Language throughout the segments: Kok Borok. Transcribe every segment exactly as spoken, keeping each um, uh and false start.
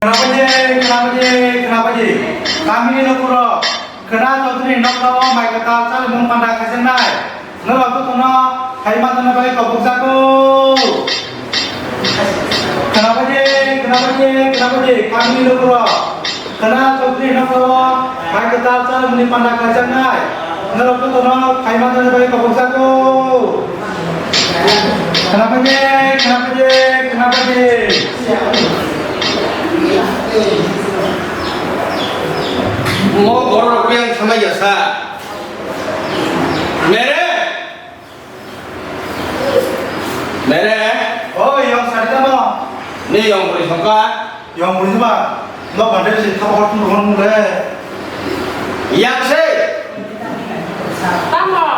Khnabaidi, khnabaidi, khnabaidi. Kamini lukurok, khna Chaudhary nokno mai kwtal chalimung panda khaijaknai. Norok jotono hai manjani bagwi kobokjago. Khnabaidi, khnabaidi, khnabaidi. Kamini lukurok, khna Chaudhary nokno mai kwtal chalimungni panda khaijaknai. Norok jotono hai manjani bagwi kobokjago. Khnabaidi, khnabaidi, khnabaidi. Mo borok yang sama ya sa. Mere. Mere. Oh, yang sarita mo. Ni yang beri songka. Yang beri ba. Lo bandar si thapa hot mo mo le. Yang se. Tamo.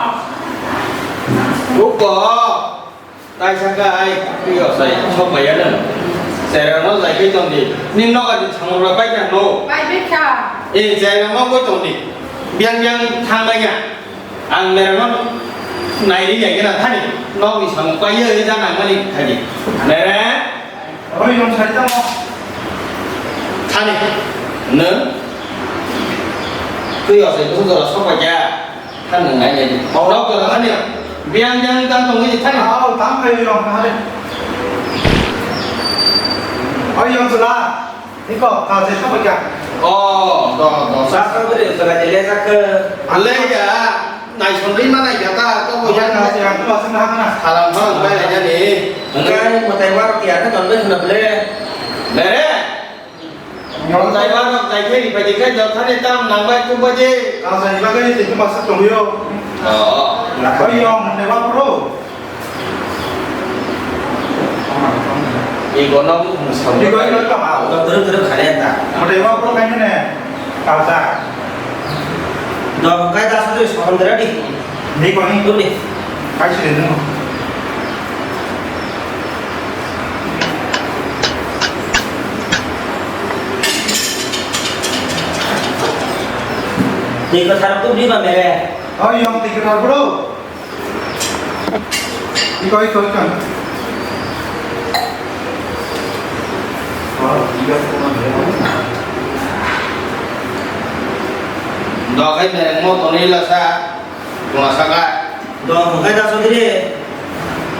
Buko. Taisa khe ai twi osai sok bai ya nang. Cherang no jai khe tong di. Ning nok ani samung rok bai kha no. Bai bai kha. Eh, cherang no koi tong di. Biang biang thang bai ya. Ang merang no nai ri ya gana thani. Nok ni samung pai ya, eh, jana mani thani. Mere. Oi, yon sari tamo. Thani. Ne. Twi osai tu jora sok bai ya. Kan nang nai nai. Oh. Rok jora kan ya. Biang biang kan tong ni kan. Oh, tam kai yong kan. Oh, yong sula. Iko, ka se sabo kya? Oh, do, do. Sa sa beri sula jele sak. Ale ya. Nai son ri mana ya ta to ko ya na. Ka se yang tu masuk na kana. Salam bang bai aja ni. Enggak, matai war tiada ton bai suna bele. Bere. Rok jaiba, rok jai khe ri phaidi khe, jotha ni tam nang bai, tuk bai je. Rok jai ni bagwi tei khe masa tong yo. Oh. Bai yo, mone wa pro. Ego no mung sa. Ego no tong. Dok dok dok khare ta. Mone wa pro kai ne. Ka sa. Dok kai da sa tu sa hon dra di. Ni ko ni. Tu ni. Kai si de no. Twi kwthar tubli ba mere. Oh, yong twi kwthar bro. Iko, iko, iko. Dokai mereng mo tonwi lasa. Tuma saka. Dong hwnkhe da sotiri.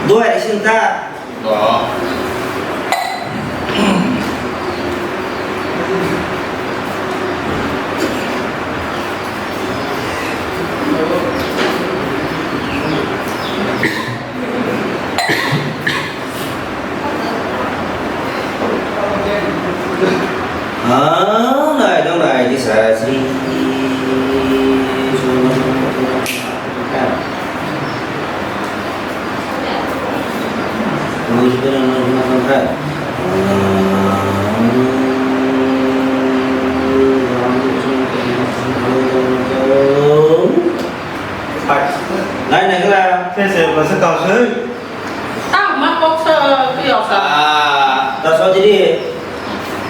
Duai sing ta. Dong. Ah, nai dong nai di sa si. Nai nai kala. Sese, masa kau sih? Tang ma kok sa, kiyok sa. Ah, da sojiri,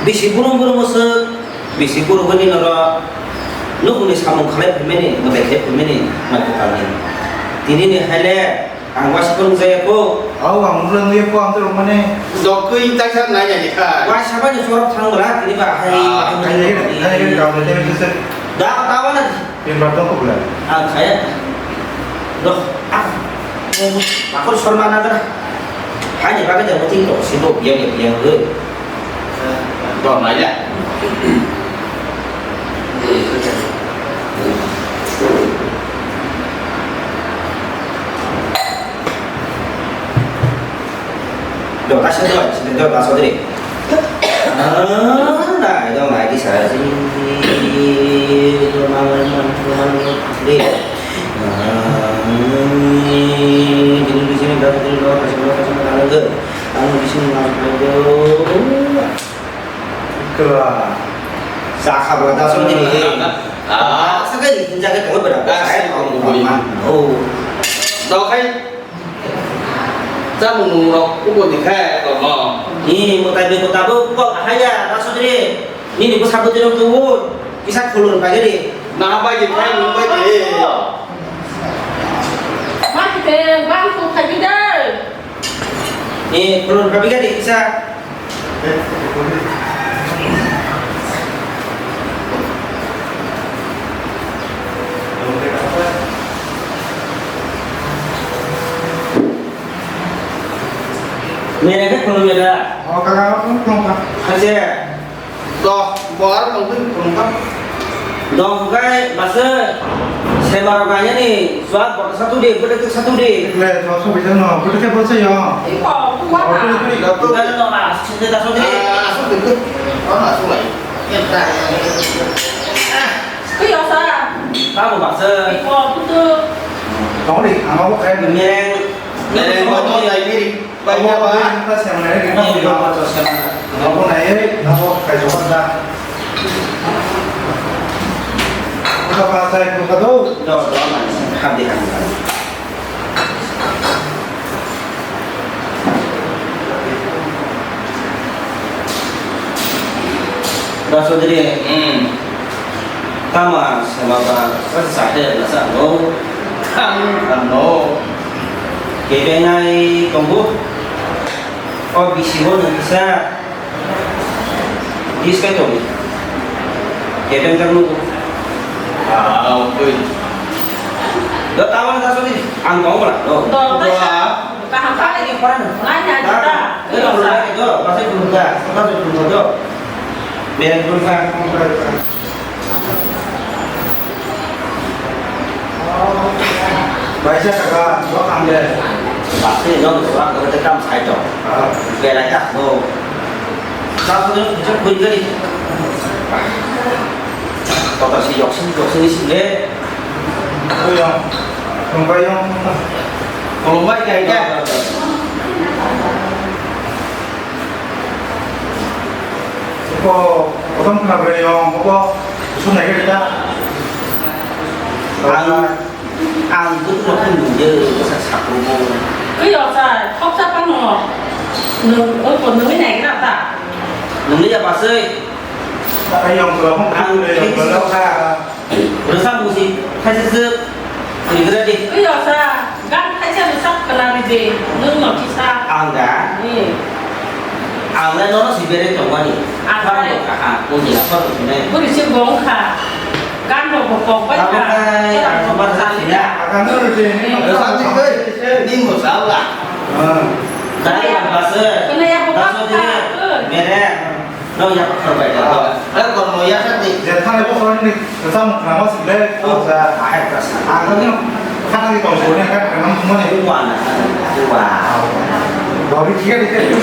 bisi burung burung masa, bisi burung bani noro, nuk ni samung khalai pemeni, matai khalai pemeni, mati kami. Tini ni hai le, ang wasi pun saya ko. Au, ang mulai nunggu ko, ang terus mana? Dokui tak sak nanya ni kha. Wasi apa ni sorok thang bela, tini ba hai, Ah, hai, hai, hai, hai, hai, hai, hai, hai. Da, tawa na. Pember tong kok lai. Ang khaya. Doh, ah. Makor sorma na dara. Hani baga jabo ting tok sibo biang ya biang he. Doh, nai ya. Do ta sa do, do ta sa dre. Ah, nai do nai di sa si. Dre. Ah, dre dre sini da dre do ta sa do ta sa do. Ang di sini ngai do. Kela. Sa kha ba ta sa dre. Ah, sa kai di ja kai ko ba da. Ah, sa ko ba. Oh. Do kai. Chamung nung rok kubo ni khe tongmo. Ni mwtai bai kwtabo kok haya, Rasudri. Nini bwsa bwtwi rok tongwi kisa khulum pai di. Na bai di khai nung bai di. Ma kite bang ku khai di dai. Ni khulum pai di kisa. Khulumya da? O kaka, o khulumkha. Haje. Do, bo aro tongtwi khulumkha. Dong kai base sema rok nani swak bota satu di, bota tu satu di. Le, to so bijano, bota ke bolsa yo. Iko, kuma. O, bota tu. Bukan no mas, sinde ta sotri. Ah, asuk tu. Oh, asuk lai. Kuyo sa. Kamu base. Iko, butu. Tong di, ang abo kai. Mereng. Mereng, butu lai miri. Abo ta siang nai ri. Abo nai ri, abo kai jawab da. Buka pa sai, buka do. Do, do, man. Hamdi, hamdi. Da sodri. Hmm. Tama sama ba, sa sa de na sa no. Ang, ang no. Kebenai tongbu. O bisi bo nang kisa. Dis kai tong. Kebeng kar nugo. Ah, okay. Do tawang da sodi ang tong bala do. Do, do. Kaham kai. Ini koran. Nai, nai, kita. Do, do, do. Pasai do, do. Pasai do, do. Beren do. Baisa kaka, bo ang de. Basi no surak ko te kam sai to. Ah. Belai ta no. Ta ko je kun gari. Kota si yok sin yok sin si le. Ko yang, kong ka yang. Kong bai kai ka. Ko, ko tong khna bre yang, ko, ko, sun nai ka ta. Ang Ang bukrok khe nungya, bwsa sakrubui. Kwi rok sa, khoksa phano. Nwng, oi po, nungwi naigra ta? Nungya basui. Ang khe kisa kha. Rwsa musi, khaisa se, rigra di. Kwi rok sa, gan khaisa rwsa khwna ridi, nwng no kisa. Ang da? Hmm. Ang le nono si bere tongmani. Ang phano hai. Kaha, pundi phano ne. Buri si gong kha. Kan rok bo kok bai kha. Abo kai ang somar sa sina. Ang no rute. Rwsa di kai. Ning bo sa la. Ah. Dai ang base. Kena ya buka. Daso di. Mere. No ya pakar bai da. Eh, kon mo ya sa di. Ya thane bo kon ni. Sam nama si le. Oh. Sa. Ai ka sa. Ang ni khana ni tong so ni kan kan mo ni. Wa na. Wa. Bobby kya dikhe.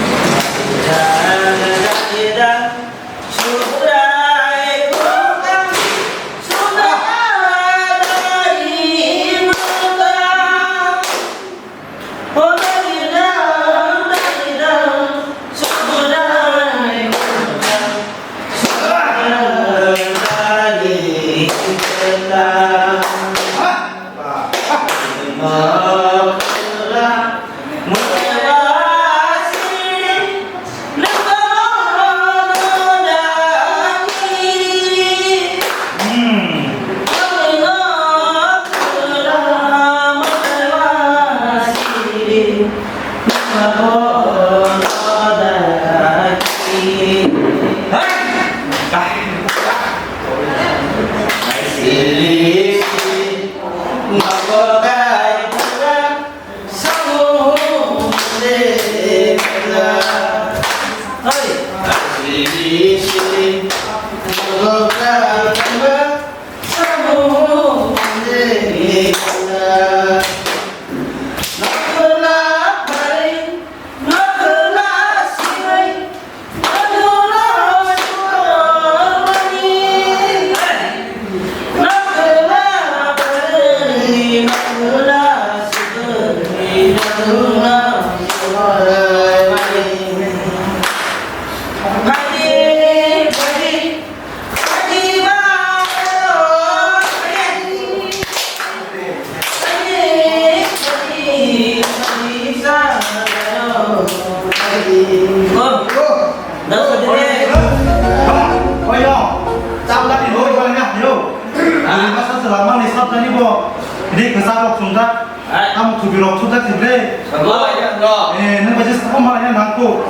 Hai. Tamo thupi rok sujak si bre. Sabo ai ang do. Eh, nang baje sabo ma ya nang ko.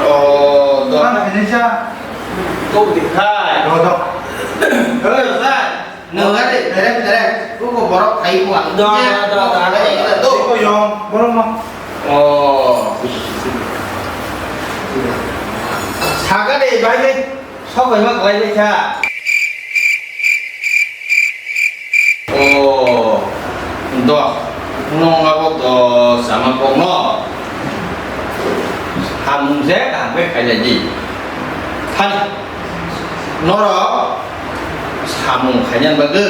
Oh, do. Kan kene cha. Ko di khai. Do, do. Hei, sai. Nang ga de, direct, direct. Ko ko borok khai ko ang. Do, do, do, do. Ko yong, borok no. Oh. Bai bai, sok bai ma klai bai kha. O, do, nong abo do sama kok no. Hamung je kaham khe khailai di. Thani, norok samung khainani bagwi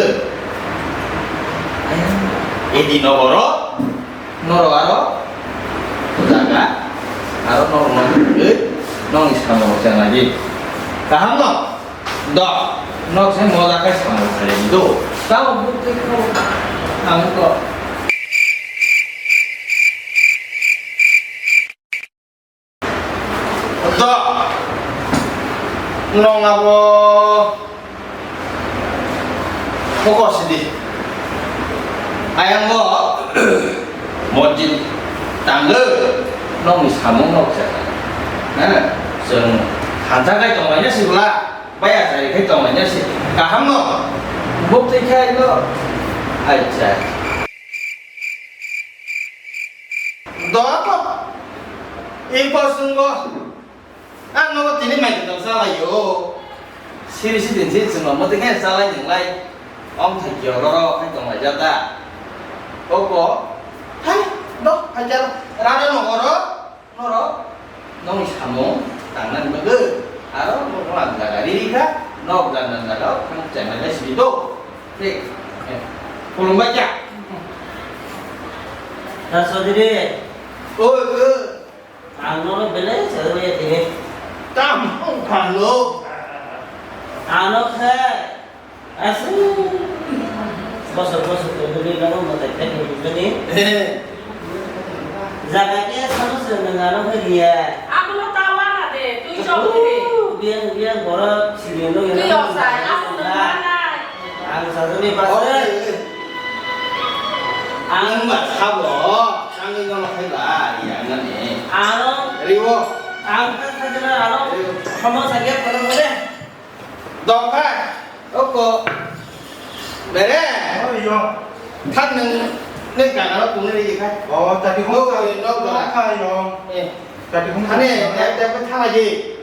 edi nogoro norok aro jaga aro norok no bagwi nongni samung changnai di. Kaham no? Do, nok se moja khai samung khainani do. Tamo buk tei kho ang ko. To, nong abo focus di. Ayang bo mojit tanggo, nongni samung nok se. Ha, chwng hansa khai tonglaina sibla, baya chari khai tonglaina si. Kaham no? Buk tei khai no. Acha. Do to. Impossible. Ang nogo tini mai kwtal chalaio. Siri si din si chwngno mwtwi khe chalai ninglai. Om thai kio roro khai tonglai jata. Koko. Hai, do, hai jalo. Rana no oro. Norok. Nongni samung tangnani bagwi. Aro no jaga riri kha. Nok jaga jaga thang chenai lai sidi do. Thik. Khulumbai kha. Nasodiri. Oi, oi. Ang nono belai sajak ya tini. Tam phano. Ano khe asli bosor bosor tongdoni nono mwtai khe tongdoni. Jaga khe sano se nang ano khe liya. Abono ta wana de, twi chok de. Biang biang borok sini no ya. Twi osai, abono wana. Ang sajani basa. Ang ba sabo, ang ino no khai ba, ya ngani. Ano. Riwo. Ang ka sajana ano. Riwo. Homo sage kono mole. Dokha. Oko. Bere. Oh, yo. Than nang ne kana ro tuni ri khai. Oh, tadi ho. No, no, no. Dokha yo. Eh. Tadi ho. Ane, tep tep thala ji.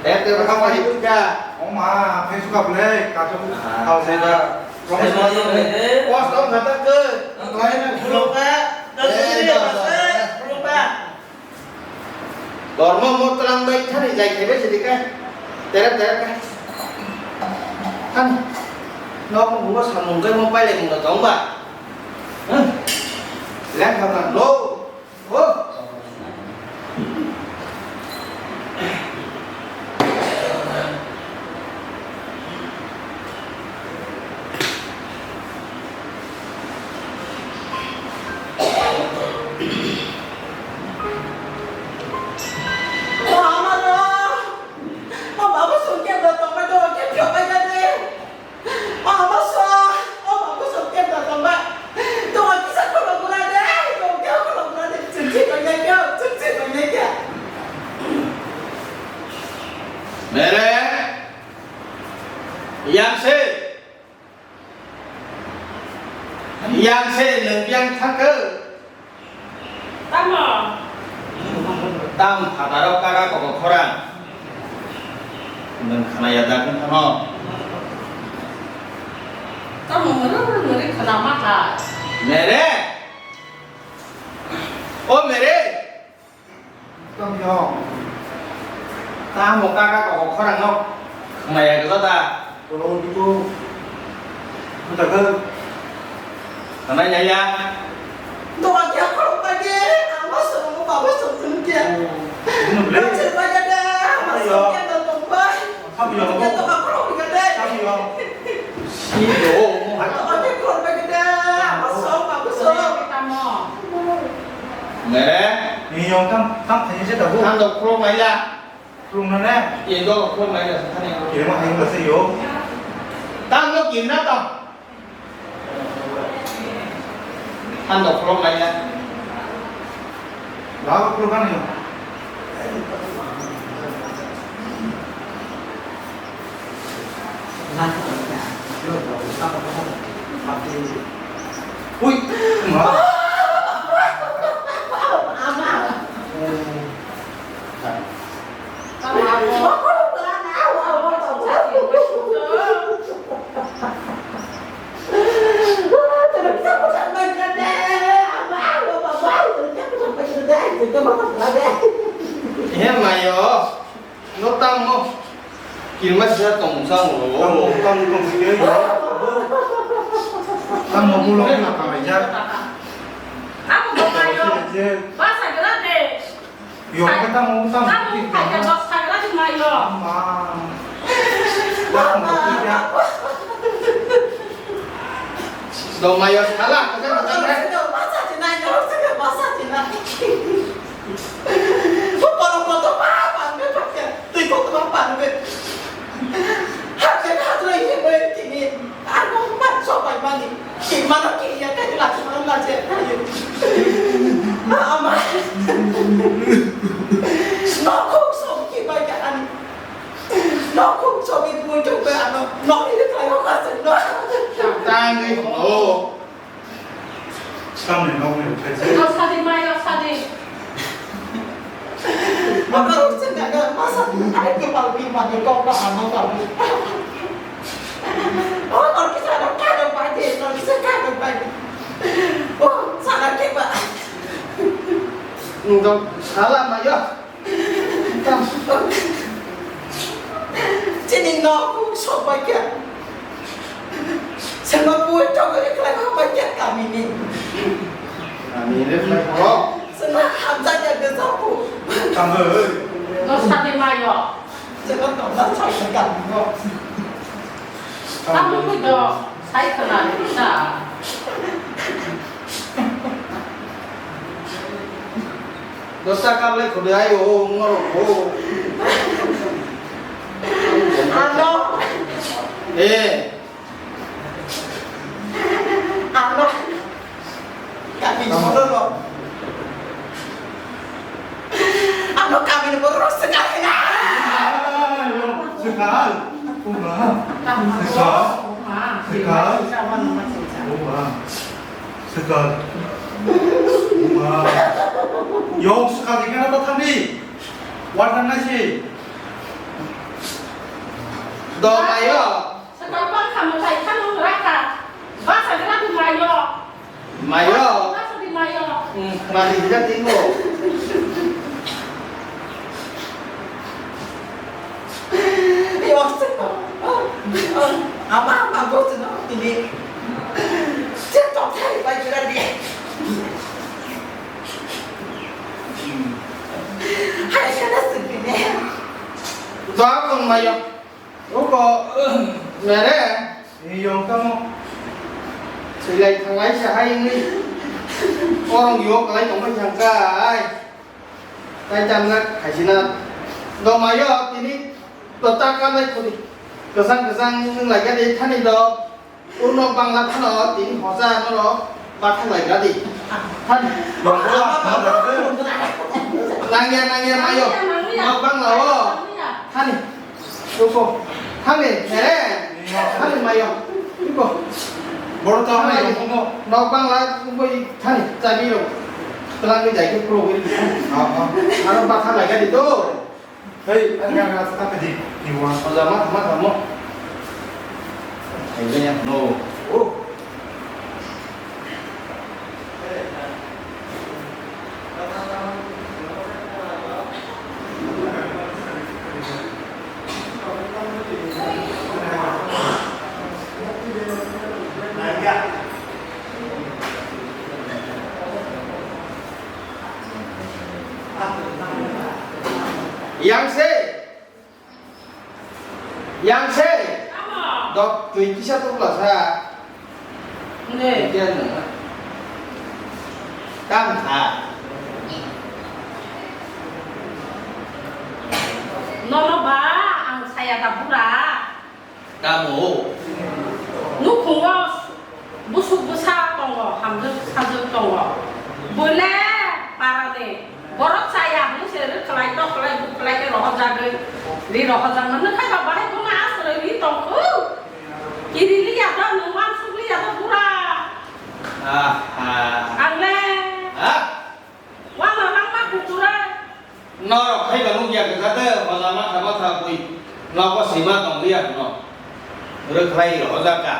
Eh, tei bwkha bai bwkha. O ma, Facebook aple, kato. Ah. Kau sai da. Sai ma ni le. Post on kata ke. Ang lai na. Khulumba. Eh, da, da, da. Khulumba. Dormo motrang bai thani jai khebe sidi kai. Terep terep kai. Kan. Nok mo samung kai mo pai le mo tong ba. Hmm. Lek ha kan lo. Mere, yang se, yang se, nung yang thangke. Tamo? Tam phataro kaka koko khorang. Nwng khnaya da wng phano. Tamo mwnwi mwnwi khna ma kha. Mere! O Mere! Tamo yo. Tamo kaka koko khorang no khnaya glo da. Tolo diko. Buta khe. Tanai ya ya. Doga kya khorok bai de, ama song mo baba song thum kya. Buno ble. Bachir bai de, ama song kya da tong bai. Sabi yo. Kya doga khorok bai de. Sabi yo. Si do mo. Doga kya khorok bai de, ama song baba song. Mere. Ni yong tam tam thani se da bu. Tam do khorok bai la. Khulumna ne? Ye, do khulum lai ya, thani. Kirima hai wngkha se yo. Tang no kirna tang. Tang do khulum lai ya. Ba khulum kan yo. Ui, ma. Ama. Oh. Tamo Kirima sisa tong sang ro. Tamo, tamo, tamo, ye, ye. Tamo, bulo, na, tamo, ya. Amo, tamo, ya. Ba, sa, gra, de. Yo, ka tamo, tamo, tamo, ki, ka, ka, tamo. Ba, sa, gra, de, ma, yo. Ma. Tamo, ki, ya. Do, ma, yo, sala, ka, ka, ka, ka. Ba, sa, de, na, yo, sa, ba, sa, de, na. Borok kotor ma phan khe thang khe, twi kotor ma phan khe. Hakhe hajroi hinwi tini aro man sobai mani. Kimano kiya khe lachimano lache khayo. Ama. Nokhung sobi kibai khe ani. Nokhung sobi bui thok khe ano. Nokni khlai o khasai no. Tangwi no. Samni nokni rwkhaise. Rok sadi, mai rok sadi. Mama rok se gaga masa ai kepal bima ni kok ba ano kami. Oh, nor kisa no kado bai de, nor kisa kado bai de. Oh, sana ke ba. Nung sala mayo. Chini nok sok bai khe. Sengma bui togwi khlai ma bai khe kamini. Kamini khlai kho. Sengma hamjak ya de japu. Tamo. Dos sati mayo. Sengma tongma chai khe kamini. Tamo bui do. Sai khna ni sa. Dosa kap le khode ai o ngoro o. Ano. Eh. Ano. Kami ngoro. Ano kami ni borok sekali na. Sekal. Uma. Sekal. Sekal. Uma. Sekal. Uma. Yong sekal di kana ta thangdi. Warna nasi. Do mayo. Sekal bang kamu tai kanu raka. Basa kena di mayo. Mayo. Basa di mayo. Hmm, mari kita tinggal. Yo, ama, ama, bos no, ini. Cek tok thai bai kira di. Hai, kena sendiri. Tok mayo. Uko, mere. Yong tamo. Silai thanglai sa hai ni. Orang yo kalai tong mai jang kai. Tai tam na khai sina. Do mayo tini to ta ka lai khudi. Kesang kesang nung lai ka de thani do. Uno bangla thano tini hoja no ro. Bathang lai gadi. Han. Nangya, nangya, mayo. Nok bangla o. Hani. Uko. Hani, eh. Hani, mayo. Uko. Boro to hani, uko. Nok bangla, uko i hani, chabi ro. Telang ni jai ke pro wiri. Ah, ah. Aro bathang lai gadi to. Hei, ani ka ka ta di, di wa. Hoja ma, ma, ma, mo. Hei, ya, no. Oh. Yang se. Yang se. Tamo? Dok twi kisa tukla sa. Nge. Kya nang? Kam kha. Nono ba ang saya da bura. Tamo? Nukhungo busuk bwsa tongo, hamjwk sajwk tongo. Bwle parani borok chaya hwnwi se rwkhlai toklai bwkhlai khe rohorjagwi ri rohorjakma. Nokha ba bahai bono aswrwi ri tongkhu. Kiri liya do, nwng uansuk liya do bura. Aha. Ang le. Ha? Wama langma kutura. Norok phaiba nukya kwchade, hola matha matha bui nogo sima tongliya hwno. Rwkhlai rohorjak kha.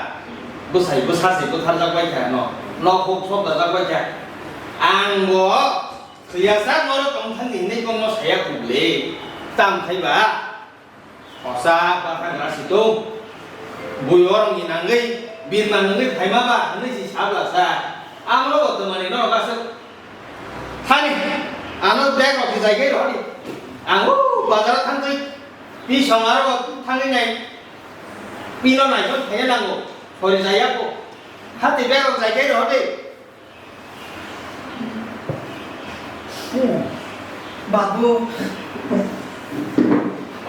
Bwsai bwsa se bwtharjak bai kha hwno. Nok huk sopdajak bai kha. Ang bo thwiyasa norok tongthangdi hinwi bongno saya kubli. Tam phaiba. Kosa, bwkha gra si tong. Bui orongni nangwi, birma nangwi phaima ba, hwnwi si sabla sa. Ang nogo twmani norok aswk thani. Ano bag rok si jaigai rohordi. Ang o bazaro thangwi, pisong aro thangwi nai. Pino naisok thaiya nango. Sori jaiya ko. Hati bag rok jaigai rohordi. Babu.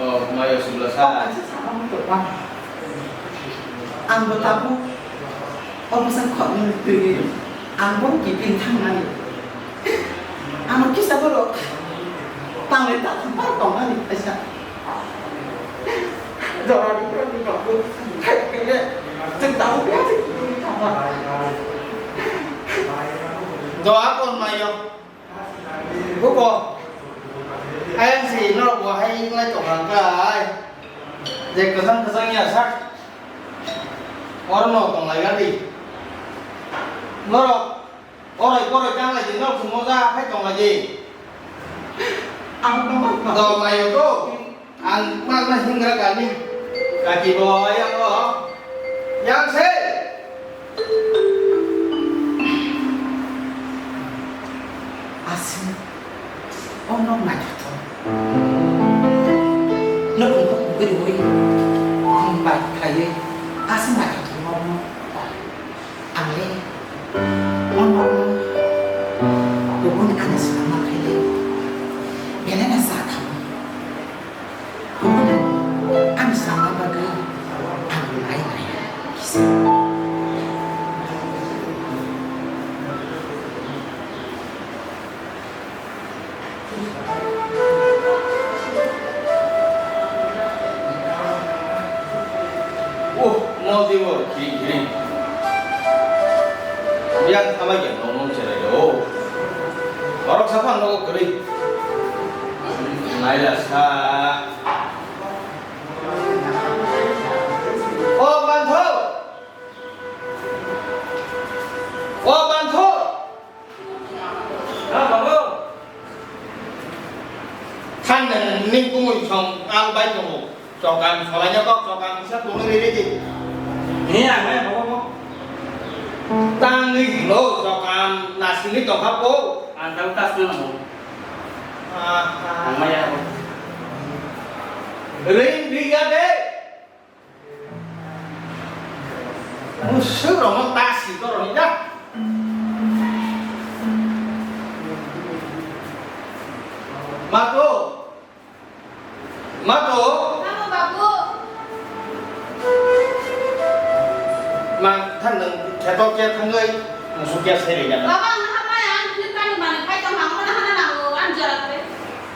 Oh, mayo sibla sa. Ang bo tabuk omo sa khoknwi twi ang bo kipin thangnani. Ano kisa borok tanglai ta thang par tongnani kaisa. Jora ni jora ni babu. Hai kene. Jeng tahu ya sih. Doa kon mayo. Buko. Ayang si norok bo hai lai tong hang kai. Je kwchang kwchang ya sak. Oro no tong lai gadi. Norok. Oroi boroi tang lai di, norok se moja khai tong lai di. Ang tong lai. Do mayo to. Ang ma ma hingra kani. Kaki bo yang o. Yang se. Asin. Ono ma to. Nok ko ko ko. Ang bai khai. Asin ma to. Ang le, o nokno kubun ani swlangma khaile, belai no cha thango. Kubun ani swlangma bagwi ang belai nai kisa. Oh, no dibo, kiring, kiring. Yang sama ya, no, no, cerai do. Orok sapa no keri. Naila sa. Oh, bantu. Oh, bantu. Than nang ning kumui song ang bai tongo. Chokam solai nya kok chokam kisa tungwi riri di. Ni ang bai bobo mo. Tangwi hino chokam nasini tongkha po. Ang tang tas na mo. Aha. Ang maya mo. Ring ring ya de. Musuk rok no ta si to roni da. Mato. Mato. Tamo babu. Ma than nang kheto khe thangai musuk khe sai ri da. Baba ang ha maya ang philip kani mani khai tong ang mana hana nango ang jora khe.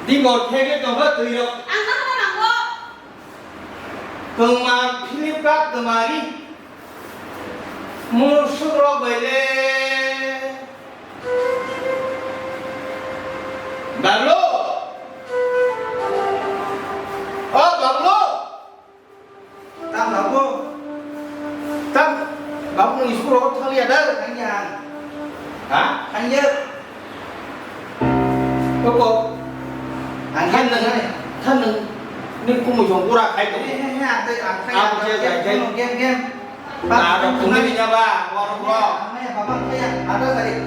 Di bor khe khe tong ha twi rok. Ang mana nango. Kwma Philip ka kwmari musuk rok bai le. Baglo! O baglo! Tam babu. Tam babu nung school rok thang ya da? Thang ya. Ha? Thang ya. Koko. Ang than nang, than nang, ni kumui jong pura khai tong. He, he, he, ang tei, ang khai, ang khai, game, game, game. Ba, tong nang ni ba, warung ro. Ang ya, baba, ang ya, ada tadi.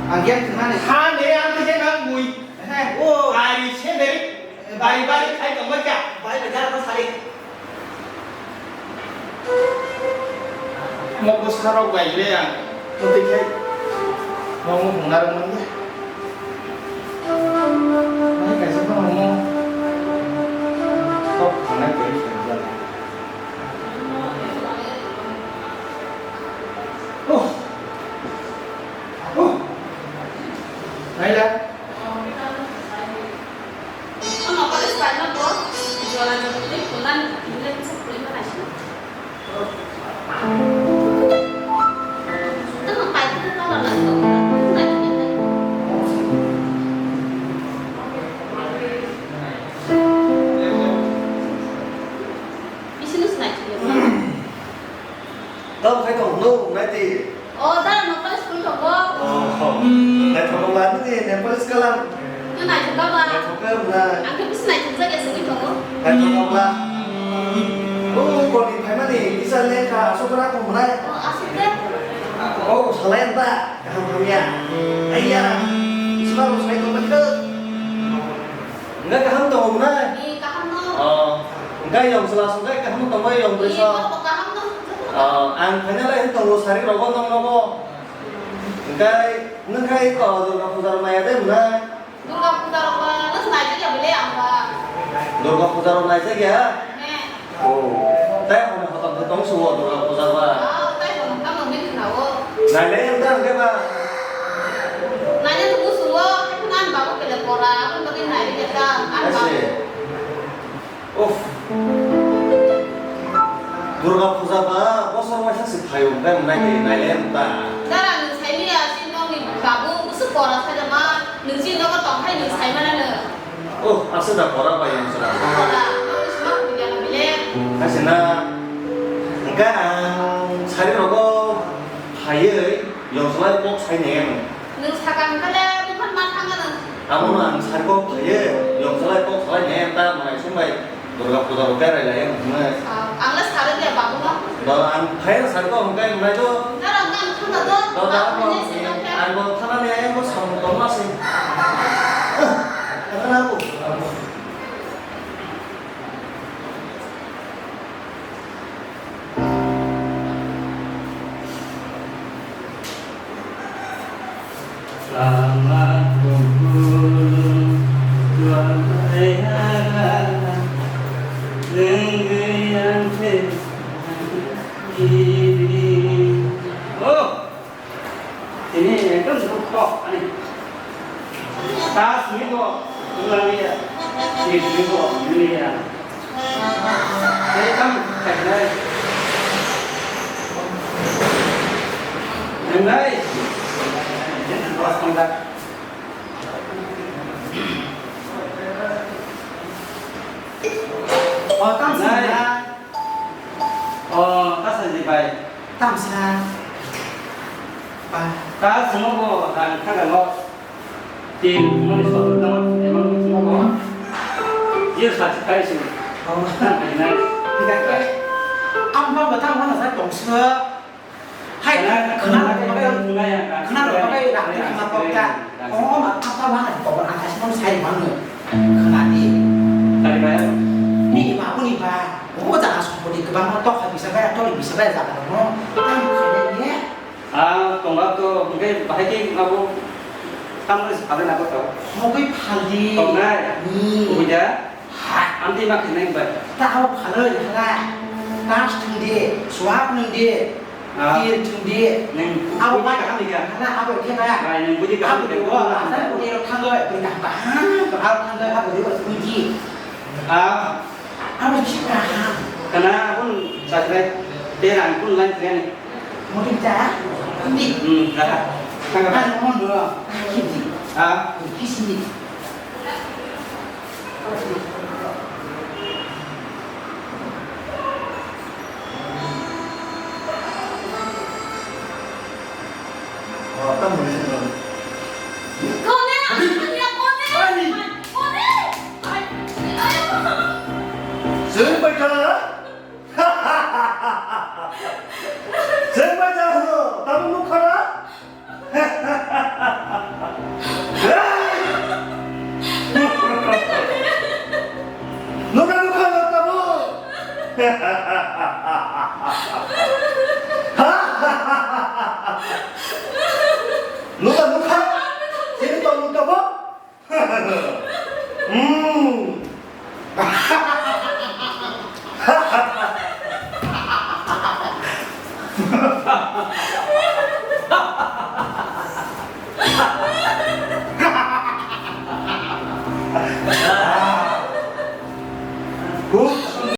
Ang game tong nang ni. Ha, ne, ang tei nang bui. He, oh. Ari se deri, bari, bari khai tong ba kya? Bari, bari, bari. Mo bwsarok bai le ang kwtwi khe nogo hwnna rwngmani. Mai kaisa phano omo kok hwnna kwrwi khe rwjak. Oh. Oh. Naila. Tamo khai tong no, nai di. O, dara no pala school tongo. Oh, naithok la nini Nepali school ang. Nang naithok ba? Naithok ka wngna. Ang khe bisi naithok jak ya sini tongo. Naithok la. Leka, asok kena kong mwnai. Oh, asok de. Oh, salai anta, kaham hamya. Aiya, isma rok sai tong bai khe. Enggak kaham tong mwnai. Ni kaham no. Oh, enggak yong sela sungkai kaham tong bai yong Ni beri so. Kok kaham no. Oh, ang thanya lai tong sari rogo nong rogo. Enggak, nengkai ko Durga Puja maya de mwnai. Durga Puja rok ba, nang naijak ya bele ang ba. Durga Puja rok naijak ya? He. Oh, tei hwnwi hotom khe tong sugo Durga Puja ba. Ah, tei hwnwi tamo min khna o. Nailai ang ta hwnkhe ba. Naina tubu sugo, haikhe nan babu bele pora, aboni bagwi nairwi ya ta, ang babu. Ase. Uff. Durga Puja ba bosor waisa se phaio, hwnkhai mwnai de, nailai ang ta. Dara, nwng saimanya, si nokni babu bwswk pora sajama, nwng si nogo tongkhai nwng saimanano. Oh, aswk da pora bai ang sra. Pora, nwng sima phuya na bile. Asina. Hwnkhe ang sari rogo phaiwi yongsalai kok sainai ano. Nwng sakang kale, buphang ma thangma nwng. Amo no ang sari kok phaiwi, yongsalai kok salai ne ta manai sumbai Durga Puja rok berai lai ang hwnwi. Ah, ang le sari de babu no. Do ang phai sari kok hwnkai hwnai do. Naro ang thangma do. Do da Babu ang ni se tong khe. Ang bo thana ni ayang bo samung tong ma se. Thana bo. Lama kumpul tuanai haga nenggian te ini. Oh, ini ekdom kok ani. Tas miko, nangya. Sis miko, nangya. Hei, kam, khainai. Nangya. Bos kontak. Oh, tam sini. Oh, tas aja, bai. Tam sini. Ba. Tas miko, dan kagalo. Tin, mani sotu tamo, emang mutimo ko. Ye sati kai sini. Oh. Nai, nai. Tidak kai. Am ba batang mana sa tong sini. Hai, khana, khana khana, rok bagai, khana rok bagai, rang ni khana kok ta. Oh, ma, apa mana kok ang kasih nom sai mana. Khana ni. Tadi bayar. Ni ba, ni ba. Oh, jangan sombong di kebang tok bisa bayar, tok bisa bayar jangan no. Tam khana ni. Ah, tonga to, hingke bahai ke abo tamni sabai na to. Mogoi phaldi. Tongnai. Ni. Buja. Ha. Amti ma khenai bai. Ta abo phaloi hala. Tas thungdi, suap nungdi. Ah. Tir thungdi. Neng abo buji bai kaham ni ka? Hala abo khe ba. Bai, neng buji kaham ni ka? Abo asa ko ni thangoi, beri kaham kaham. Abo thangoi abo ni buji. Ah. Abo si kaham. Kana abun sajrai. Te rang kun lain kene. Mungkin ta? Hindi. Hmm, dah. Tanggal. Ano mo no? Hindi. Ah. Hindi. Oh, tamo ni sino. Kone, kone, kone. Ani. Kone. Ay, ay. Sino ba ka? Sengbai jahano, tabuk nukha na? Nukha, nukha na tabuk?